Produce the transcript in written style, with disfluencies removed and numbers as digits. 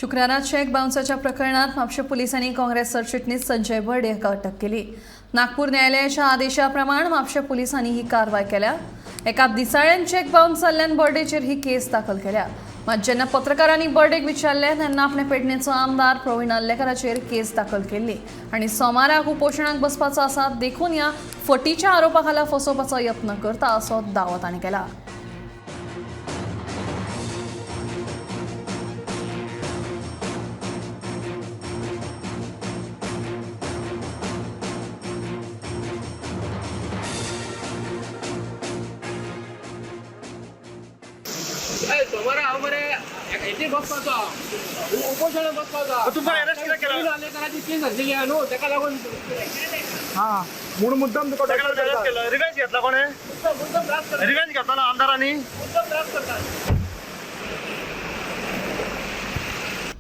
शुक्रारा चेक बाउन्साच्या प्रकरणात म्हापशें पोलिसांनी काँग्रेस सरचिटणीस संजय बर्डे हाका अटक केली. नागपूर न्यायालयाच्या आदेशाप्रमाण म्हापशें पोलिसांनी ही कारवाय केल्या. एका दिसाळ्यान चेक बाउन्स जाल्ल्यान बर्डेचेर ही केस दाखल केल्या. मात जेन्ना पत्रकारांनी बर्डेक विचारले तेन्ना आपणे पेडणेचो आमदार प्रवीण आर्लेकाराचेर केस दाखल केल्ली आनी सोमाराक उपोशणाक बसपाचो आसा, देखून ह्या फटीच्या आरोपा खाला फसोवपाचो यत्न करता असो दावो ताणें केला. सोमारा हांव मरे हेचेर बसपाचो, उपोशणाक बसपाचो. तुमकां arrest कित्याक केला? आर्लेकाराची केस आसलेली आहा न्हू, तेका लागून. हा, म्हणून मुद्दम तुका ताका लागून arrest केलो. रिव्हेंज घेतला कोणे? मुद्दम त्रास करता. रिव्हेंज घेतला ना आमदारांनी? मुद्दम त्रास करता.